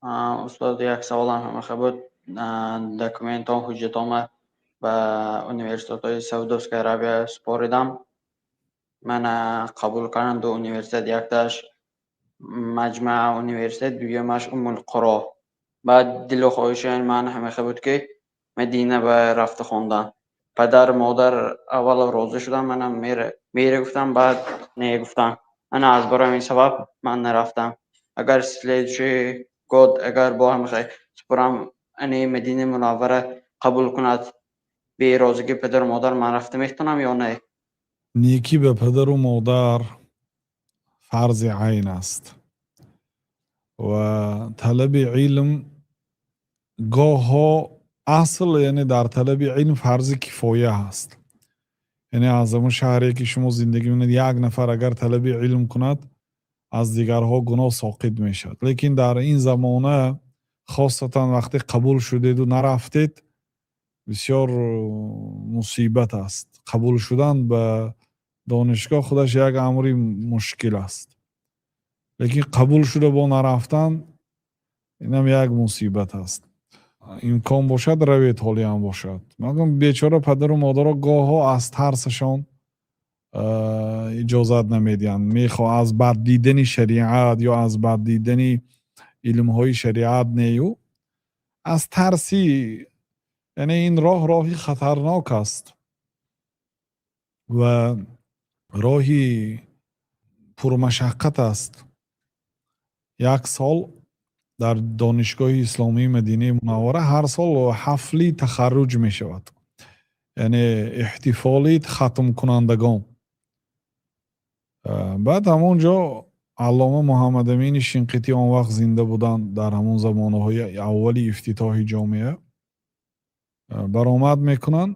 Устод, як саволам ҳамаха буд. Документом, ҳуҷҷатома ба университетҳои Саудовская Аравия супоридам. Мана қабул карданд ду университет: якташ Маҷмаа университет, дуюмаш Уммулқуро. Баъд дилу хоҳиши ман ҳамаха буд, ки Мадина ба рафта хондан. Падар, модар аввал розӣ шуданд, манам мере гуфтам, баъд не гуфтам. Ана аз барои ҳамин сабаб ман нарафтам. Агар следующий год агар бо ҳамаха супорам, ани Мадинаи Мунаввара қабул кунад, бе розигии падару модар ман рафта метавонам ё не? Некӣ ба падару модар фарзи айн аст ва талаби илм гоҳҳо асл, яъне дар талаби илм фарзи кифоя ҳаст, яъне аз ҳамон шаҳре, ки шумо зиндагӣ мекунед, як нафар агар талаби илм кунад, аз дигарҳо гуноҳ соқит мешавад. Лекин дар ин замона, хосатан вақте қабул шудеду нарафтед, бисёр мусибат аст. Қабул шудан ба донишгоҳ худаш як амри мушкил аст, лекин қабул шуда бо нарафтан инам як мусибат аст. Имкон бошад, равед, ҳолиам бошад. Магум бечора падару модаро гоҳҳо аз тарсашон иҷозат намедиҳанд, мехоҳ аз бад дидани шариат ё аз бад дидани илмҳои шариат нею, аз тарси, яъне ин роҳ роҳи хатарнок аст ва роҳи пурмашаққат аст. Як сол дар Донишгоҳи исломии Мадинаи Мунаввара ҳар сол ҳафли тахарруҷ мешавад, яъне эҳтифоли хатмкунандагон. Баъд ҳамон ҷо Аллома Муҳаммадамини Шинқитӣ он вақт зинда буданд, дар ҳамон замонаҳои аввали ифтитоҳи ҷомеа баромад мекунанд,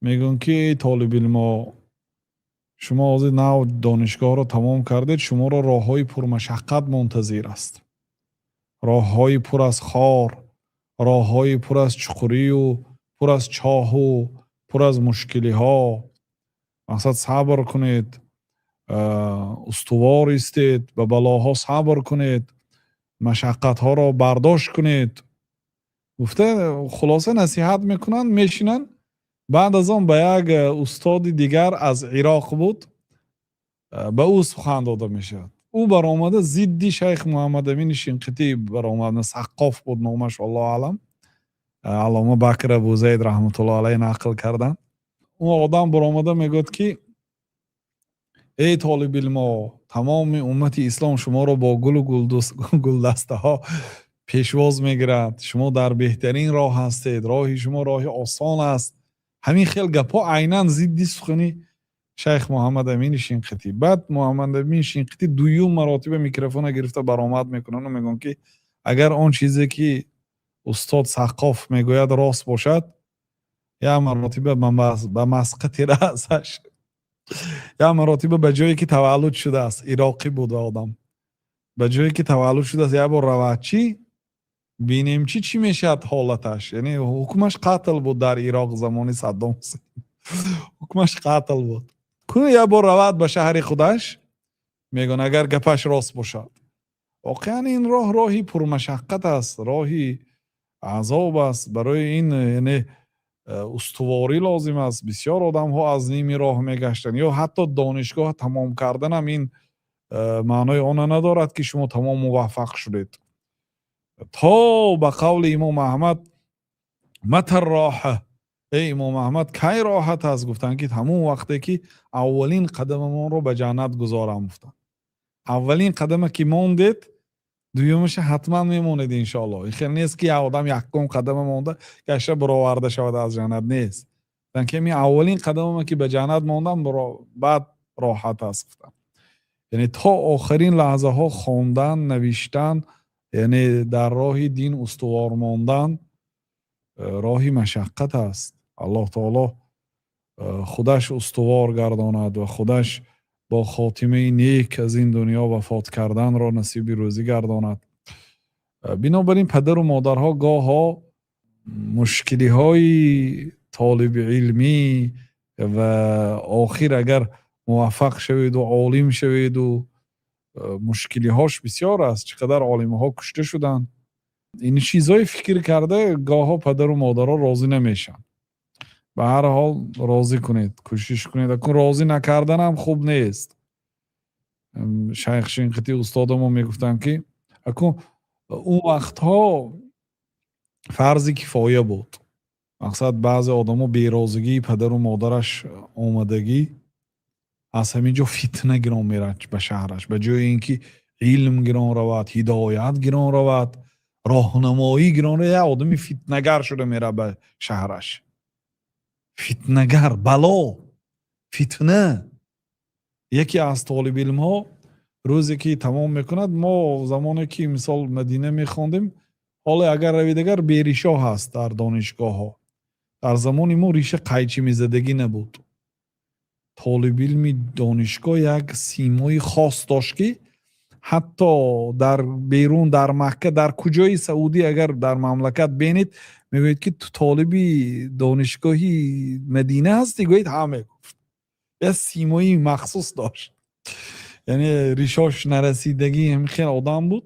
мегӯянд, ки эй толибилмо, шумо ҳозир нав донишгоҳро тамом кардед, шуморо роҳҳои пурмашаққат мунтазир аст, роҳҳои пур аз хор, роҳҳои пур аз чуқурию пур аз чоҳу пур аз мушкилиҳо. Мақсад, сабр кунед, устувор истед, ба балоҳо сабр кунед, машаққатҳоро бардошт кунед, гуфта, хулоса насиҳат мекунанд, мешинанд. Баъд аз он ба як устоди дигар аз Ироқ буд, ба ӯ сухан дода мешавад. Ӯ баромада зидди шайх Муҳаммадамини Шинқитӣ баромад. Саққоф буд номаш, аллоҳу аълам. Аллома Бакр Абузайд раҳматуллоҳ алайҳ нақл карданд. Он одам баромада мегӯяд, ки эй толибилмо, тамоми уммати ислом шуморо бо гулу гулдастаҳо пешвоз мегирад, шумо дар беҳтарин роҳ ҳастед, роҳи шумо роҳи осон аст. Ҳамин хел гапҳо, айнан зидди сухани шайх Муҳаммад Амини Шинқитӣ. Баъд Муҳаммад Амин Шинқитӣ дуюм маротиба микрофона гирифта баромад мекунанду мегӯянд, ки агар он чизе, ки устод Саққоф мегӯяд, рост бошад, як маротиба ба масқати раъсаш, як маротиба ба ҷое, ки таваллуд шудааст, ироқӣ буд одам, ба ҷое, ки таваллуд шудааст, як бор равад, чӣ бинем, чӣ чӣ мешавад ҳолаташ. Яъне ҳукмаш қатл буд дар Ироқ, замони Саддом Ҳусейн ҳукмаш қатл буд. Куну як бор равад ба шаҳри худаш, мегӯянд, агар гапаш рост бошад. Воқеан ин роҳ роҳи пурмашаққат аст, роҳи азоб аст. Барои ин яъне устуворӣ лозим аст. Бисёр одамҳо аз ними роҳ мегаштанд ё ҳатто донишгоҳ тамом карданам ин маънои она надорад, ки шумо тамом муваффақ шудед. То ба қавли имом Аҳмад: متى الراحة؟ Эй имом Аҳмад, кай роҳат аст? Гуфтанд, ки ҳамон вақте, ки аввалин қадамамонро ба ҷаннат гузорам, гуфтанд. Аввалин қадама ки мондед, дуюмаша ҳатман мемонед, иншоалло. Ин хел нест, ки як одам якум қадама монда, гашта бароварда шавад аз ҷаннат, нест. Гуфтанд, ки аввалин қадамама ки ба ҷаннат мондам, баъд роҳат аст, гуфтанд. Яъне то охирин лаҳзаҳо хондан, навиштан, яъне дар роҳи дин устувор мондан роҳи машаққат аст. Аллоҳ таоло худаш устувор гардонад ва худаш бо хотимаи нек аз ин дунё вафот карданро насиби рӯзӣ гардонад. Бинобар ин падару модарҳо гоҳҳо мушкилиҳои толиби илмӣ ва охир агар муваффақ шаведу олим шаведу Мушкилиҳош бисёр аст, чӣ қадар олимҳо кушта шуданд. Ин чизҳое фикр карда, гоҳҳо падару модарҳо розӣ намешаванд. Ба ҳар ҳол розӣ кунед, кӯшиш кунед. Акун розӣ накарданам хуб нест. Шайх Шинқитӣ устодамон мегуфтанд, ки акун он вақтҳо фарзи кифоя буд. Мақсад, баъзе одамо берозигии падару модараш омадагӣ, аз ҳамин ҷо фитна гирон мерад ба шаҳраш. Ба ҷои ин ки илм гирон равад, ҳидоят гирон равад, роҳнамоӣ гирон равад, як одами фитнагар шуда меравад ба шаҳраш. Фитнагар, бало, фитна. Яке аз толибилмҳо рӯзе ки тамом мекунад, мо замоне ки, мисол, Мадина мехондем, ҳоло агар равед, агар беришо ҳаст дар донишгоҳҳо, дар замони мо риша қайчи мезадагӣ набуд. Толибилми донишгоҳ як симои хос дошт, ки ҳатто дар берун, дар Макка, дар куҷои Саудӣ, агар дар мамлакат бинед, мегӯед, ки ту толиби донишгоҳи Мадина ҳастӣ? Гӯед, ҳа, мегуфт. Як симои махсус дошт, яъне ришош нарасидагӣ, ҳамин хел одам буд.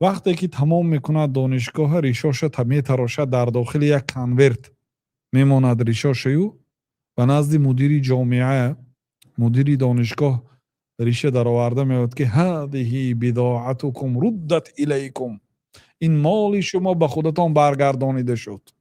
Вақте ки тамом мекунад донишгоҳа, ришоша метарошад, дар дохили як конверт мемонад ришошаю, ба назди мудири ҷомеа, мудири донишгоҳ риша дароварда меояд, ки هذه بضاعتكم ردت إليكم, ин моли шумо ба худатон баргардонида шуд.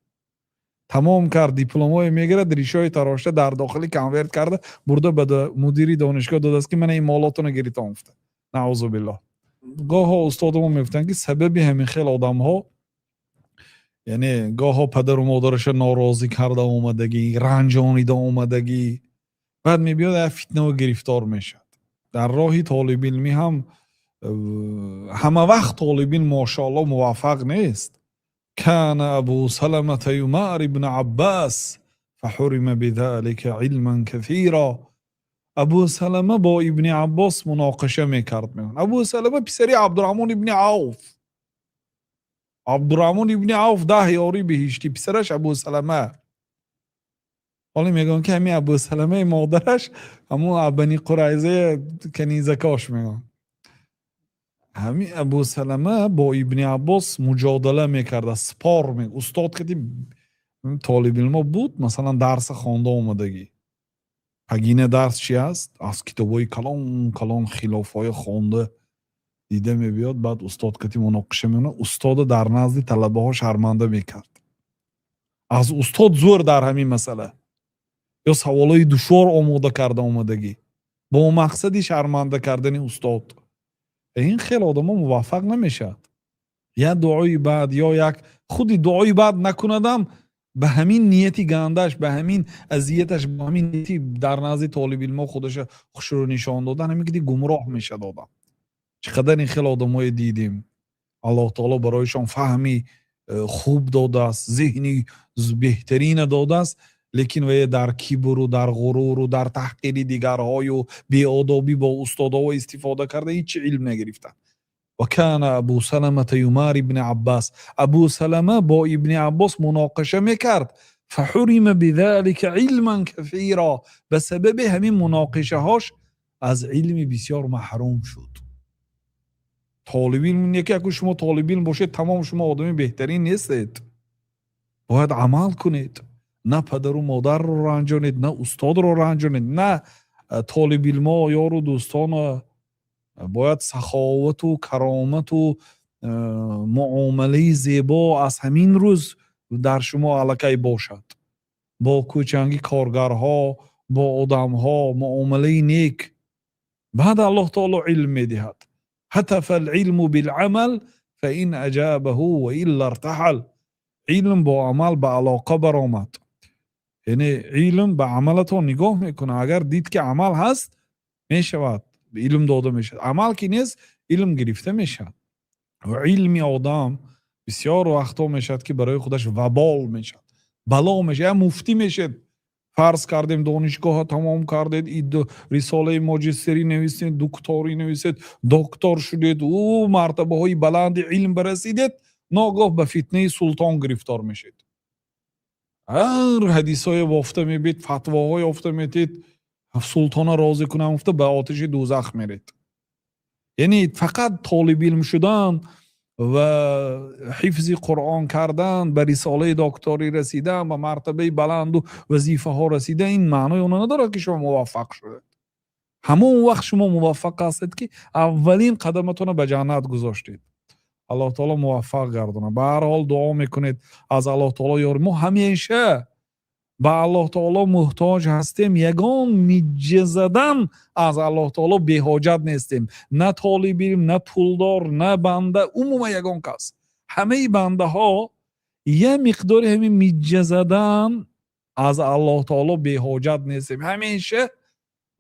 Тамом кард, дипломҳое мегирад, ришои тарошта дар дохили конверт карда, бурда ба мудири донишгоҳ додааст, ки мана ин молотонро гиритон гуфта. Наъузу биллоҳ. Гоҳо устодамон мегуфтанд, ки сабаби ҳамин хел одамҳо, яъне гоҳо падару модараша норозӣ карда омадагӣ, ранҷонида омадагӣ, баъд мебиёд, як фитнао гирифтор мешавад. Дар роҳи толибилмӣ ҳам ҳама вақт толибилм, мошоалло, муваффақ нест. كان أبو سلمة يماري ابن عباس فحرم بذلك علما كثيرا. Абу Салама бо Ибни Аббос муноқиша мекард, мегӯянд. Абу Салама писари Абдурахмон ибни Авф, Абдурахмон ибни Авф, 10 ёри биҳиштӣ, писараш Абу Салама. Ҳоло мегӯянд, ки ҳамин Абу Саламаи модараш ҳамун Бани Қурайзаи канизакош мегӯянд. Ҳамин Абу Салама бо Ибни Аббос муҷодала мекарда, спор. Устод кади толибилмо буд, масалан, дарса хонда омадагӣ. Пагина дарс чи аст? Аз китобҳои калон калон хилофҳои хонда дида мебиёд, баъд устод кати муноқиша мекунад, устода дар назди талабаҳо шарманда мекард. Аз устод зӯр дар ҳамин масъала ё саволҳои душвор омода карда омадагӣ бо мақсади шарманда кардани устод. Ин хел одамо муваффақ намешавад. Як дуои бад ё як худи дуои бад накунадам, ба ҳамин нияти гандаш, ба ҳамин азияташ, ба ҳамин нияти дар назди толибилмо худаша хушрӯ нишон додан, ҳамин ки гумроҳ мешавад одам. Чӣ қадар ин хел одамое дидем, Аллоҳ таоло бароишон фаҳми хуб додааст, зеҳни беҳтарина додааст, лекин вае дар кибру, дар ғуруру, дар таҳқири дигарҳою беодобӣ бо устодҳо истифода карда, ҳеҷ илм нагирифтанд. وكان أبو سلمة يماري ابن عباس, Абу Салама бо Ибни Аббос муноқиша мекард. فحرم بذلك علما كثيرا, ба сабаби ҳамин муноқишаҳош аз илми бисёр маҳрум шуд. Толибилм яке, аку шумо толибилм бошед, тамом, шумо одами беҳтарин нестед. Бояд амал кунед, на падару модарро ранҷонед, на устодро ранҷонед, на толибилмо, ёру дӯстона. Бояд саховату каромату муомилаи зебо аз ҳамин рӯз дар шумо аллакай бошад. Бо кӯчанги коргарҳо, бо одамҳо муомилаи нек. Баъд Аллоҳ таоло илм медиҳад. هتف العلم بالعمل فإن أجابه وإلا ارتحل. Илм бо амал ба алоқа баромад, яъне илм ба амалатон нигоҳ мекунад. Агар дид, ки амал ҳаст, мешавад, илм дода мешавад, амал ки нест, илм гирифта мешавад. Ва илми одам бисёр вақтҳо мешавад, ки барои худаш вабол мешавад, бало мешавад. Я муфтӣ мешед, фарз кардем, донишгоҳа тамом кардед, рисолаи моҷистерӣ нависед, дукторӣ нависед, доктор шудед, ӯ мартабаҳои баланди илм барасидед, ногоҳ ба фитнаи султон гирифтор мешед. Ҳар ҳадисҳое бофта мебед, фатвоҳо ёфта метед, султона розӣ кунам гуфта, ба оташи дӯзах меред. Яъне фақат толибилм шудан ва ҳифзи Қуръон кардан, ба рисолаи докторӣ расидан, ба мартабаи баланду вазифаҳо расидан, ин маънои онро надорад, ки шумо муваффақ шудед. Ҳамон вақт шумо муваффақ ҳастед, ки аввалин қадаматонро ба ҷаннат гузоштед. Аллоҳ таоло муваффақ гардонад. Ба ҳар ҳол, дуо мекунед, аз Аллоҳ таоло ёр. Мо ҳамеша ба Аллоҳ таоло муҳтоҷ ҳастем, ягон миҷҷа задан аз Аллоҳ таоло беҳоҷат нестем. На толибилм, на пулдор, на банда, умуман ягон кас. Ҳамаи бандаҳо як миқдори ҳамин миҷҷа задан аз Аллоҳ таоло беҳоҷат нестем. Ҳамеша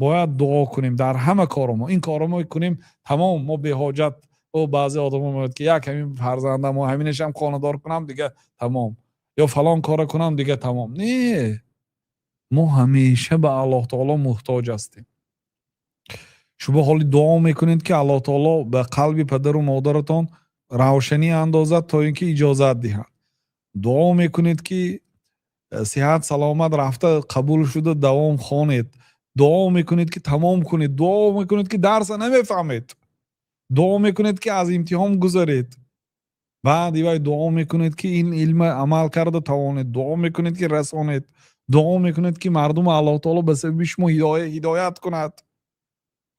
бояд дуо кунем дар ҳама коро. Мо ин корро мо кунем, тамом, мо беҳоҷат. О, баъзе одамо мегӯяд, ки як ҳамин фарзандамо, ҳаминашам хонадор кунам, дига тамом, ё фалон корро кунам, дига тамом. Не, мо ҳамеша ба Аллоҳ таоло муҳтоҷ ҳастем. Шумо ҳоли дуо мекунед, ки Аллоҳ таоло ба қалби падару модаратон равшанӣ андозад, то ин ки иҷозат диҳад. Дуо мекунед, ки сиҳат саломат рафта, қабул шуда, давом хонед. Дуо мекунед, ки тамом кунед. Дуо мекунед, ки дарса намефаҳмед. Дуо мекунед, ки аз имтиҳон гузаред. Баъди вай дуо мекунед, ки ин илма амал карда тавонед. Дуо мекунед, ки расонед. Дуо мекунед, ки мардуму Аллоҳ таоло ба сабаби шумо ҳидоят кунад.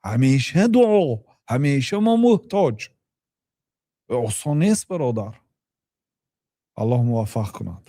Ҳамеша дуо, ҳамеша мо муҳтоҷ. Осон нест, бародар. Аллоҳ муваффақ кунад.